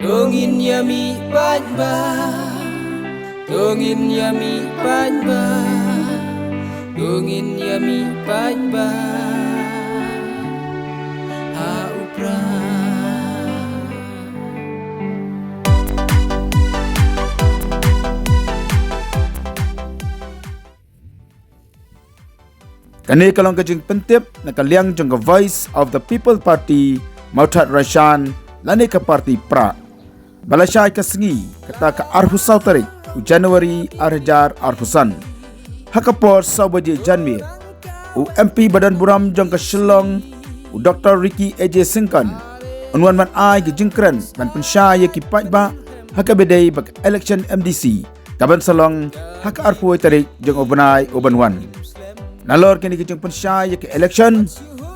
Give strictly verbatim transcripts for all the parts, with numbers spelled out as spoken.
To ngin ïa mih paidbah, to ngin ïa mih paidbah, to ngin ïa mih paidbah ha u Prah. Kane ka long ka jingpyntip na ka liang jong ka Voice of the People Party, Mawthadraishan, lane ka party Prah. Ba la shai ka sngi, kata ka arphew saw tarik u January ar hajar arphew san, ha ka por saw baje janmiet, u M P ba don burom jong ka Shillong, u Doctor Ricky A J Syngkon, un wan ban ai ka jingkren ban pynshai ïa ki paidbah ha kaba dei bad ka election M D C kaban sa long ha ka arphew tarik jong u bnai uban wan. Nalor kane ka jingpynshai ïa ka election,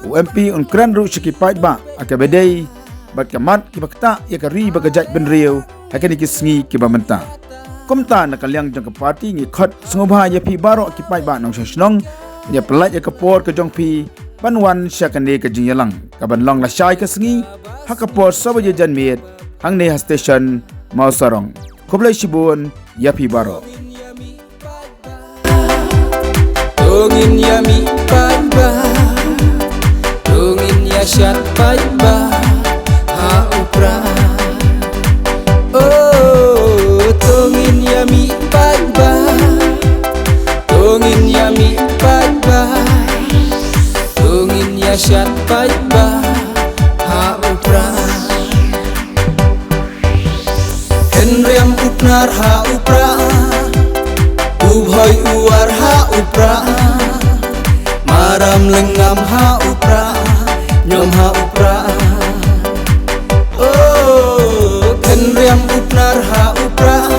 u M P un kren ruh sha ki paidbah ha kaba dei bad ka mat kiba ktah ïa ka ri bad ka jaitbynriew ha kine ki sngi kiba mynta. Kumta na ka liang jong ka party ngi khot sngewbha ïa phi baroh ki paidbah nongshong shnong, ïa pyllait ïa ka por ka jong phi ban wan sha kane ka jingïalang kaban long la shai ka sngi ha ka por saw baje janmiet hangne ha station Mawsarong. Khublei shibun ïa phi baroh. To ngin ïa mih paidbah, to ngin ïa shad paidbah ha u Prah. Oh, to ngin ïa mih paidbah, to ngin ïa mih paidbah, to ngin ïa shad paidbah ha u Prah. Hynriam u Pnar ha u Prah, u Bhoi u War ha u Prah, Maram Lyngngam ha u Prah, Ñiom ha u Prah. Oh, Hynriam u Pnar ha u Prah,